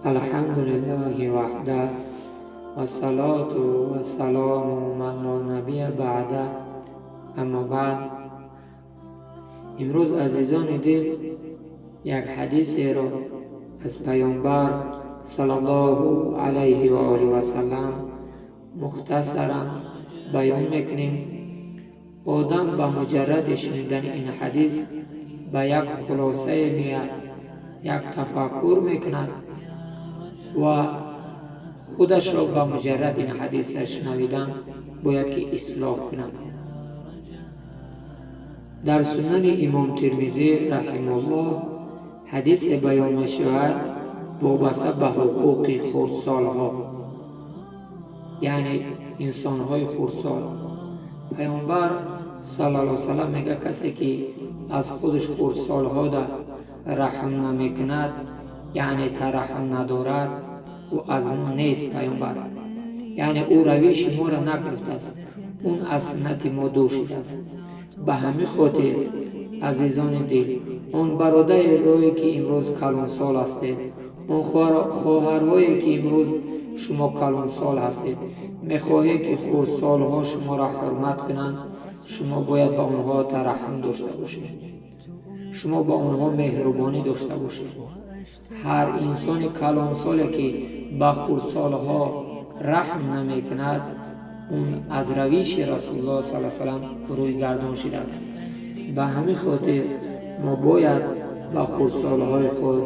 Алҳамду лиллаҳи ваҳдаҳ, вассалоту вассалому ман ло набия баъдаҳ, аммо баъд. Имрӯз, азизони дил, як ҳадисеро аз Паёмбар саллаллоҳу алайҳи ва олиҳи васаллам мухтасаран баён мекунем. Одам ба муҷарради шунидани ин ҳадис ба як хулосае меояд, як тафаккур мекунад ва худашро ба муҷаррад ин ҳадиса шунавидан бояд ки ислоҳ кунад. Дар Сунани Имом Термизӣ раҳимаҳуллоҳ ҳадисе баён мешавад, вобаста ба ҳуқуқи хурдсолҳо, яъне инсонҳои хурдсол. Паёмбар саллаллоҳу салам мега: касе ки аз худаш хурдсолҳода раҳм намекунад, яъне тараҳҳум надорад, ӯ аз мо нест. Паёмбар, яъне ӯ равиши моро нагирифтааст, он аз суннати мо дур шудааст. Ба ҳамин хотир, азизони дил, он бародарое ки имрӯз калонсол ҳастед, он хоҳарҳое ки имрӯз шумо калонсол ҳастед, мехоҳед ки хурдсолҳо шуморо ҳурмат кунанд, шумо бояд ба онҳо тараҳҳум дошта бошед, шумо ба онҳо меҳрубонӣ дошта бошед. Ҳар инсони калонсоле ки ба хурдсолҳо раҳм намекунад, он аз равиши Расулуллоҳ саллаллоҳу салам рӯй гардон шудааст. Ба ҳамин хотир мо бояд ба хурдсолҳои худ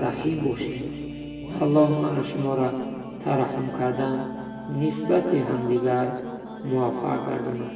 раҳим бошем. Аллоҳ ману шуморо тараҳҳум кардан нисбати ҳамдигар муваффақ гардонад.